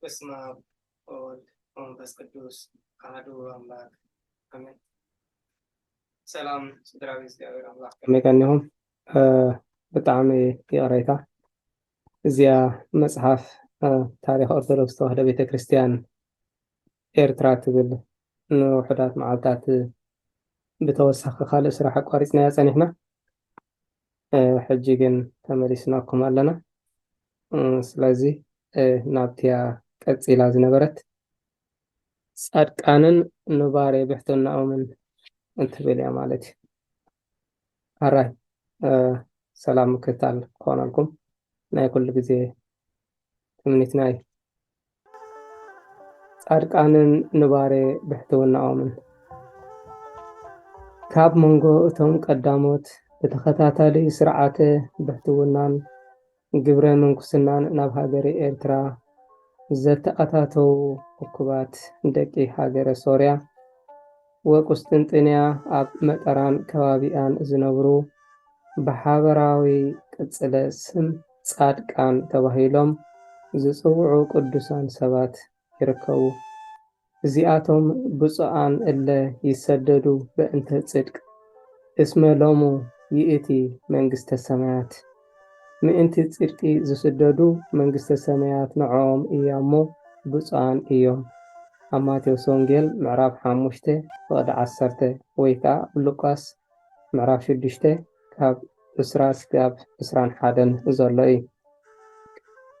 በስመ አብ ወወልድ ወመንፈስ ቅዱስ አሐዱ አምላክ አሜን። ሰላም ስድራ ቤት እግዚኣብሔር አምላክ ከመይ ቀኒኹም? ብጣዕሚ ይቕሬታ። እዚኣ መጽሓፍ ታሪኽ ኦርቶዶክስ ተዋህዶ ቤተክርስትያን ኤርትራ ትብል ንውሑዳት መዓልታት ብተወሳኺ ካልእ ስራሕ ኣቋሪጽናያ ጸኒሕና። ሕጂ ግን ተመሊስናኩም ኣለና። ስለዚ ናብቲያ ቀጺላ ዝነበረት ጻድቃንን ኑባሬ ብሕትውናኦምን እንትብል እያ ማለት እዩ። ኣራይ ሰላም ምክትታል ክኾነልኩም ናይ ኩሉ ግዜ ትምኒትና እዩ። ጻድቃንን ኑባሬ ብሕትውናኦምን። ካብ መንጎ እቶም ቀዳሞት ብተኸታታሊ ስርዓተ ብሕትውናን ግብረ ምንኩስናን ናብ ሃገረ ኤርትራ ዘተኣታተዉ እኩባት ደቂ ሃገረ ሶርያ ወቁስጥንጥንያ ኣብ መጠራን ከባቢኣን ዝነብሩ ብሓበራዊ ቅጽለ ስም ጻድቃን ተባሂሎም ዝጽውዑ ቅዱሳን ሰባት ይርከቡ። እዚኣቶም ብፁዓን እለ ይሰደዱ በእንተ ጽድቅ እስመ ሎሙ ይእቲ መንግስተ ሰማያት። ምእንቲ ጽድቂ ዝስደዱ መንግስተ ሰማያት ንዕኦም እያ እሞ ብፁዓን እዮም። ኣብ ማቴዎስ ወንጌል ምዕራፍ ሓሙሽተ ፍቕዲ ዓሰርተ ወይ ከዓ ኣብ ሉቃስ ምዕራፍ ሽዱሽተ ካብ ዕስራ እስካብ ዕስራን ሓደን ዘሎ እዩ።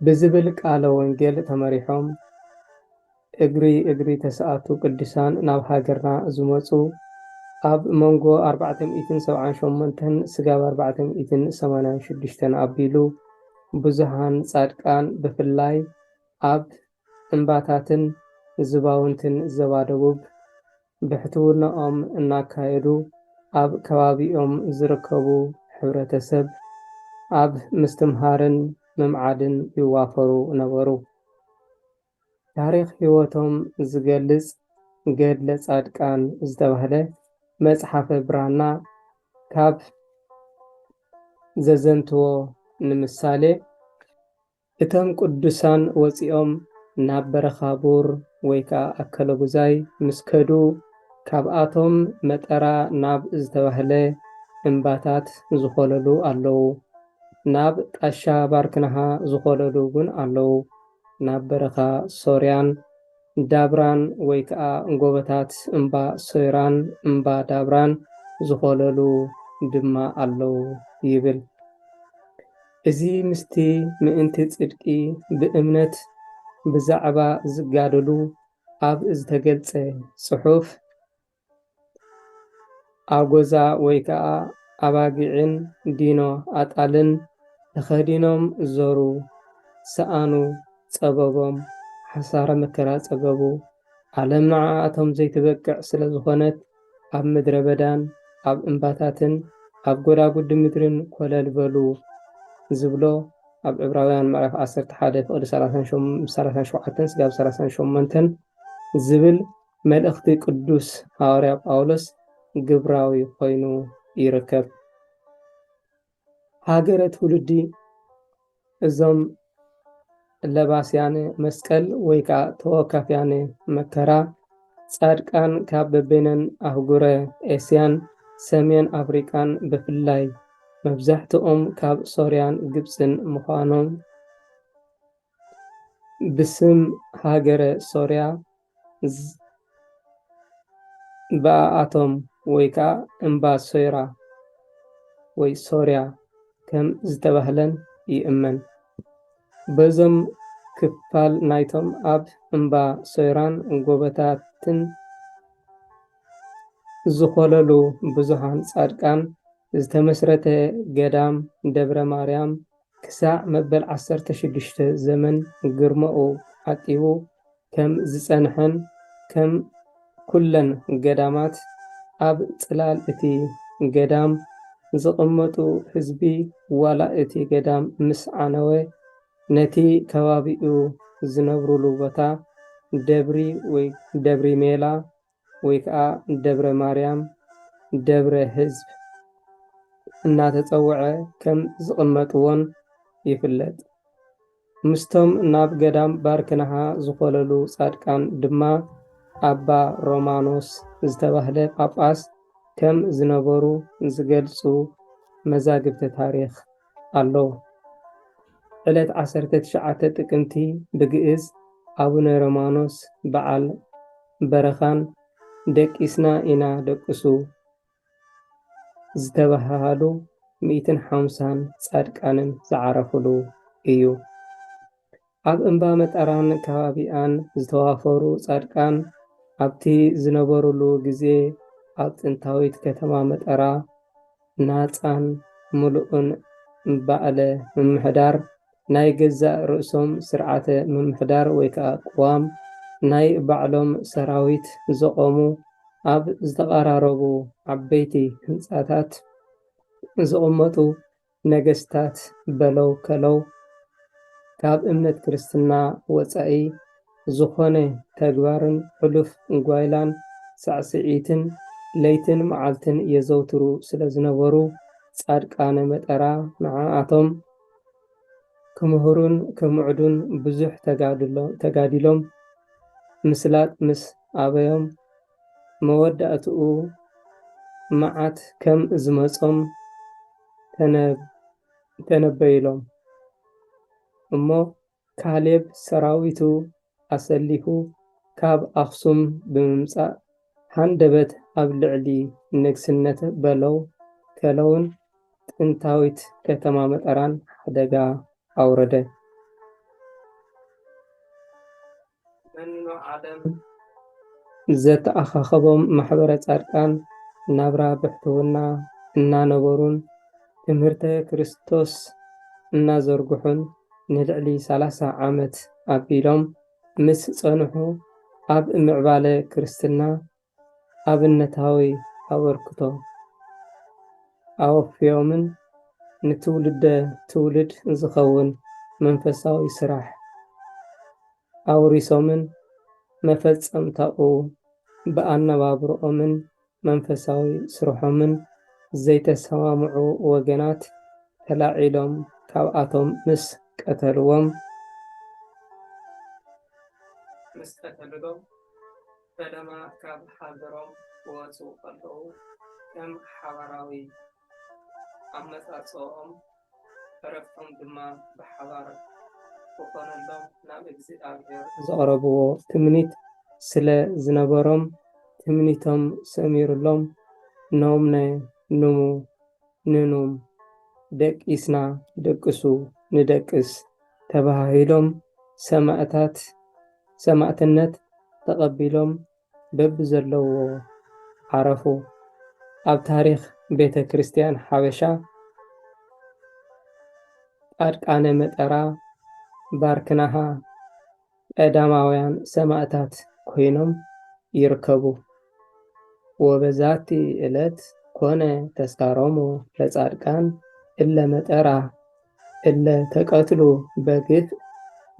ብዝብል ቃለ ወንጌል ተመሪሖም እግሪ እግሪ ተስኣቱ ቅዱሳን ናብ ሃገርና ዝመጹ ኣብ መንጎ ኣርባዕተ ሚእትን ሰብዓን ሸሞንተን ስጋብ ኣርባዕተ ሚእትን ሰማንያን ሽዱሽተን ኣቢሉ ብዙሃን ጻድቃን ብፍላይ ኣብ እምባታትን ዝባውንትን ዘባ ደቡብ ብሕትውናኦም እናካየዱ ኣብ ከባቢኦም ዝርከቡ ሕብረተሰብ ኣብ ምስትምሃርን ምምዓድን ይዋፈሩ ነበሩ። ታሪኽ ህይወቶም ዝገልጽ ገድለ ጻድቃን ዝተባህለ መጽሓፈ ብራና ካብ ዘዘንትዎ ንምሳሌ እቶም ቅዱሳን ወጺኦም ናብ በረኻ ቡር ወይ ከኣ ኣከለጉዛይ ምስ ከዱ ካብኣቶም መጠራ ናብ ዝተባህለ እምባታት ዝኾለሉ ኣለዉ። ናብ ጣሻ ባርክናሃ ዝኾለሉ እውን ኣለዉ። ናብ በረኻ ሶርያን ዳብራን ወይ ከኣ ጎቦታት እምባ ሶይራን እምባ ዳብራን ዝኾለሉ ድማ ኣለዉ ይብል። እዚ ምስቲ ምእንቲ ጽድቂ ብእምነት ብዛዕባ ዝጋደሉ ኣብ ዝተገልጸ ጽሑፍ ኣጎዛ ወይ ከኣ ኣባጊዕን ዲኖ ኣጣልን ተኸዲኖም ዞሩ፣ ሰኣኑ፣ ጸበቦም፣ ሓሳረ መከራ ጸገቡ። ዓለም ንዓኣቶም ዘይትበቅዕ ስለ ዝኾነት ኣብ ምድረ በዳን ኣብ እምባታትን ኣብ ጎዳጉዲ ምድርን ኮለል በሉ ዝብሎ ኣብ ዕብራውያን ምዕራፍ ዓሰርተ ሓደ ፍቕዲ ሰላሳን ሸሞንተን ስጋብ ሰላሳን ሸሞንተን ዝብል መልእኽቲ ቅዱስ ሃዋርያ ጳውሎስ ግብራዊ ኮይኑ ይርከብ። ሃገረ ትውልዲ እዞም ለባስያነ መስቀል ወይ ከዓ ተወካፍያነ መከራ ጻድቃን ካብ በበይነን ኣህጉረ ኤስያን ሰሜን ኣፍሪቃን ብፍላይ መብዛሕትኦም ካብ ሶርያን ግብፅን ምዃኖም ብስም ሃገረ ሶርያ ብኣኣቶም ወይ ከዓ እምባ ሶይራ ወይ ሶርያ ከም ዝተባህለን ይእመን። በዞም ክፋል ናይቶም ኣብ እምባ ሶይራን ጎበታትን ዝኾለሉ ብዙሃን ጻድቃን ዝተመስረተ ገዳም ደብረ ማርያም ክሳዕ መበል ዓሰርተ ሽዱሽተ ዘመን ግርማኡ ዓቂቡ ከም ዝጸንሐን ከም ኩለን ገዳማት ኣብ ጽላል እቲ ገዳም ዝቕመጡ ህዝቢ፣ ዋላ እቲ ገዳም ምስ ዓነወ፣ ነቲ ከባቢኡ ዝነብሩሉ ቦታ ደብሪ ወይ ደብሪ ሜላ ወይ ከዓ ደብረ ማርያም፣ ደብረ ህዝብ እናተጸውዐ ከም ዝቕመጥዎን ይፍለጥ። ምስቶም ናብ ገዳም ባርክናሃ ዝኾለሉ ጻድቃን ድማ ኣባ ሮማኖስ ዝተባህለ ጳጳስ ከም ዝነበሩ ዝገልጹ መዛግብቲ ታሪኽ ኣለዉ። ዕለት ዓሰርተ ትሽዓተ ጥቅምቲ ብግእዝ ኣቡነ ሮማኖስ በዓል በረኻን ደቂስና ኢና ደቅሱ ዝተባሃሃሉ ሚእትን ሓምሳን ጻድቃንን ዝዓረፉሉ እዩ። ኣብ እምባ መጠራን ከባቢኣን ዝተዋፈሩ ጻድቃን ኣብቲ ዝነበሩሉ ግዜ ኣብ ጥንታዊት ከተማ መጠራ ናጻን ምሉእን ባዕለ ምምሕዳር ናይ ገዛእ ርእሶም ስርዓተ ምምሕዳር ወይ ከዓ ቅዋም ናይ ባዕሎም ሰራዊት ዘቖሙ ኣብ ዝተቐራረቡ ዓበይቲ ህንጻታት ዝቕመጡ ነገስታት በለው ከለው ካብ እምነት ክርስትና ወጻኢ ዝኾነ ተግባርን ሕሉፍ ጓይላን ሳዕስዒትን ለይትን መዓልትን የዘውትሩ ስለ ዝነበሩ ጻድቃነ መጠራ ንዓኣቶም ክምህሩን ክምዕዱን ብዙሕ ተጋድሎ- ተጋዲሎም። ምስላጥ ምስ ኣበዮም መወዳእትኡ መዓት ከም ዝመጾም ተነ- ተነበዩሎም እሞ ካሌብ ሰራዊቱ ኣሰሊፉ ካብ ኣኽሱም ብምምጻእ ሃንደበት ኣብ ልዕሊ ንግስነት በለው ከለውን ጥንታዊት ከተማ መጠራን ሓደጋ ኣውረደ። መኖ ዓለም ዘተኣኻኸቦም ማሕበረ ጻድቃን ናብራ ብሕትውና እናነበሩን ትምህርተ ክርስቶስ እናዘርግሑን ንልዕሊ ሰላሳ ዓመት ኣቢሎም ምስ ጸንሑ ኣብ ምዕባለ ክርስትና ኣብነታዊ ኣበርክቶ ኣወፍዮምን ንትውልደ ትውልድ ዝኸውን መንፈሳዊ ስራሕ ኣውሪሶምን መፈጸምታኡ ብኣነባብርኦምን መንፈሳዊ ስርሖምን ዘይተሰማምዑ ወገናት ተላዒሎም ካብኣቶም ምስ ቀተልዎም ምስ ቀተልሎም ፈለማ ካብ ሃገሮም ክወፁ ከለዉ ከም ሓባራዊ ኣመፃፅኦም ዕረፍቶም ድማ ብሓባር ክኾነሎም ናብ እግዚኣብሔር ዘቕረብዎ ትምኒት ስለ ዝነበሮም ትምኒቶም ሰሚሩሎም ኖምነ ኑሙ ንኑም ደቂስና ደቅሱ ንደቅስ ተባሃሂሎም ሰማእታት ሰማእትነት ተቐቢሎም በብዘለዎ ዓረፉ። ኣብ ታሪኽ ቤተ ክርስቲያን ሓበሻ ጻድቃነ መጠራ ባርክናሃ ቀዳማውያን ሰማእታት ኮይኖም ይርከቡ። ወበዛቲ ዕለት ኮነ ተስካሮሙ ለጻድቃን እለ መጠራ እለ ተቀትሉ በግፍ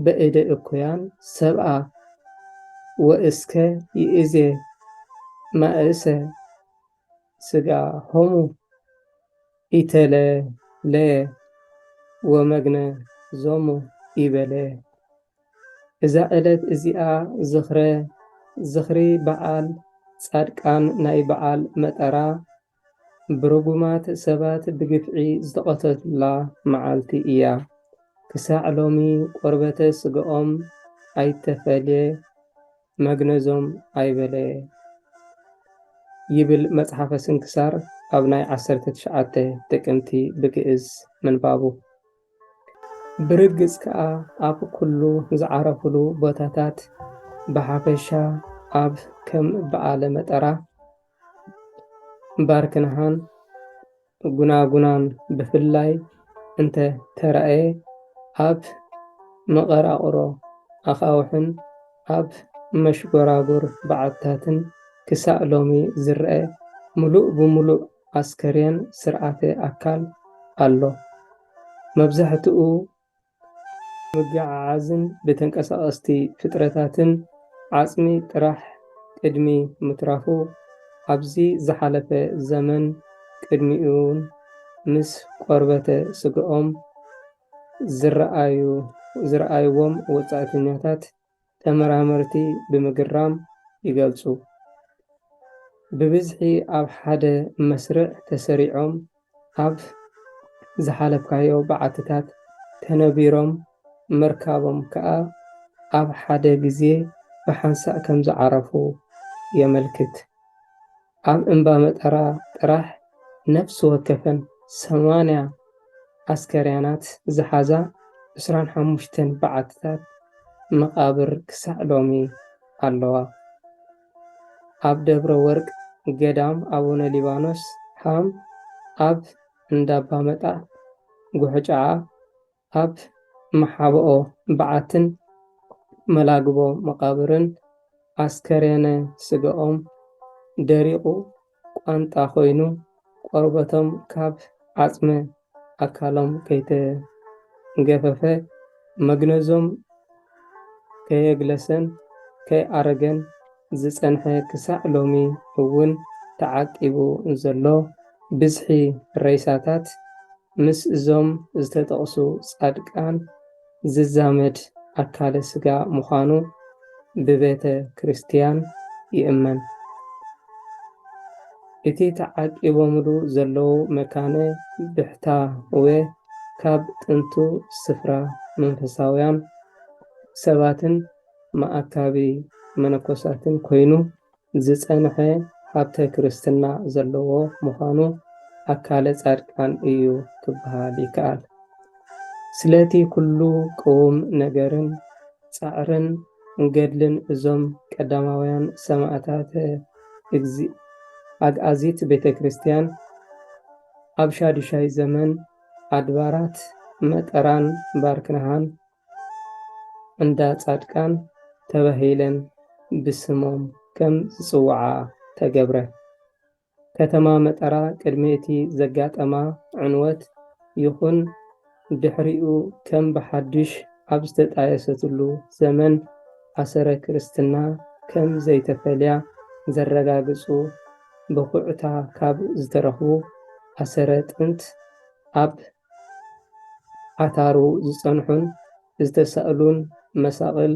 በእደ እኩያን ሰብኣ ወእስከ ይእዜ ማእሰ ስጋ ሆሙ ኢተለለየ ወመግነ ዞሙ ኢበለ። እዛ ዕለት እዚኣ ዝኽረ ዝኽሪ በዓል ጻድቃን ናይ በዓል መጠራ ብርጉማት ሰባት ብግፍዒ ዝተቐተሉላ መዓልቲ እያ። ክሳዕ ሎሚ ቆርበተ ስጋኦም ኣይተፈልየ መግነዞም ኣይበለ ይብል መጽሓፈ ስንክሳር ኣብ ናይ ዓሰርተ ትሽዓተ ጥቅምቲ ብግእዝ ምንባቡ። ብርግጽ ከኣ ኣብ ኩሉ ዝዓረፉሉ ቦታታት ብሓፈሻ ኣብ ከም በዓለ መጠራ ባርክንሃን ጉናጉናን ብፍላይ እንተ ተራእየ ኣብ መቐራቕሮ ኣኻውሕን ኣብ መሽጎራጉር በዓትታትን ክሳእ ሎሚ ዝረኣ ምሉእ ብምሉእ ኣስከሬን ስርዓተ ኣካል ኣሎ። መብዛሕትኡ ምግዕዓዝን ብተንቀሳቐስቲ ፍጥረታትን ዓጽሚ ጥራሕ ቅድሚ ምትራፉ፣ ኣብዚ ዝሓለፈ ዘመን ቅድሚኡን ምስ ቆርበተ ስግኦም ዝረኣዩ-፣ ዝረኣይዎም ወጻእተኛታት ተመራመርቲ ብምግራም ይገልጹ። ብብዝሒ ኣብ ሓደ መስርዕ ተሰሪዖም ኣብ ዝሓለፍካዮ በዓትታት ተነቢሮም ምርካቦም ከኣ ኣብ ሓደ ግዜ ብሓንሳእ ከም ዝዓረፉ የመልክት። ኣብ እምባ መጠራ ጥራሕ ነፍሲ ወከፈን ሰማንያ ኣስከሬናት ዝሓዛ ዕስራን ሓሙሽተን በዓትታት መቓብር ክሳዕ ሎሚ ኣለዋ። ኣብ ደብረ ወርቅ ገዳም ኣቡነ ሊባኖስ ሃም፣ ኣብ እንዳባ መጣ ጉሕጫዓ፣ ኣብ መሓብኦ በዓትን መላግቦ መቓብርን ኣስከሬነ ስጋኦም ደሪቑ ቋንጣ ኮይኑ፣ ቆርበቶም ካብ ዓጽመ ኣካሎም ከይተገፈፈ፣ መግነዞም ከየግለሰን ከይኣረገን ዝጸንሐ ክሳዕ ሎሚ እውን ተዓቂቡ ዘሎ ብዝሒ ሬሳታት ምስ እዞም ዝተጠቕሱ ጻድቃን ዝዛመድ ኣካለ ስጋ ምዃኑ ብቤተ ክርስቲያን ይእመን። እቲ ተዓቂቦምሉ ዘለዉ መካነ ብሕታዌ ካብ ጥንቱ ስፍራ መንፈሳውያን ሰባትን መኣካቢ መነኮሳትን ኮይኑ ዝጸንሐ ሃብተ ክርስትና ዘለዎ ምዃኑ ኣካለ ጻድቃን እዩ ክበሃል ይከኣል። ስለቲ ኩሉ ቅዉም ነገርን ጻዕርን ገድልን እዞም ቀዳማውያን ሰማእታተ እግዚ-፣ ኣግኣዚት ቤተ ክርስቲያን ኣብ ሻዱሻይ ዘመን ኣድባራት መጠራን ባርክንሃን እንዳ ጻድቃን ተባሂለን ብስሞም ከም ዝጽውዓ ተገብረ። ከተማ መጠራ ቅድሚ እቲ ዘጋጠማ ዕንወት ይኹን ድሕሪኡ ከም ብሓድሽ ኣብ ዝተጣየሰትሉ ዘመን ኣሰረ ክርስትና ከም ዘይተፈልያ ዘረጋግጹ ብኹዕታ ካብ ዝተረኽቡ ኣሰረ ጥንት ኣብ ዓታሩ ዝጸንሑን ዝተሳእሉን መሳቕል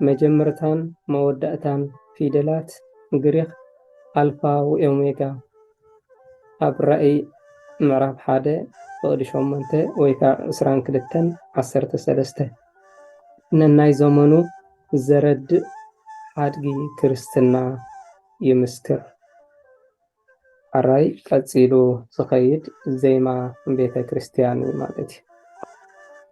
መጀመርታን መወዳእታን ፊደላት ግሪኽ ኣልፋ ወኦሜጋ ኣብ ራእይ ምዕራፍ ሓደ ፍቕዲ ሸሞንተ ወይ ከዓ ዕስራን ክልተን ዓሰርተ ሰለስተ ነናይ ዘመኑ ዘረድእ ሓድጊ ክርስትና ይምስክር። ኣራይ ቀጺሉ ዝኸይድ ዜማ ቤተ ክርስቲያን እዩ ማለት እዩ።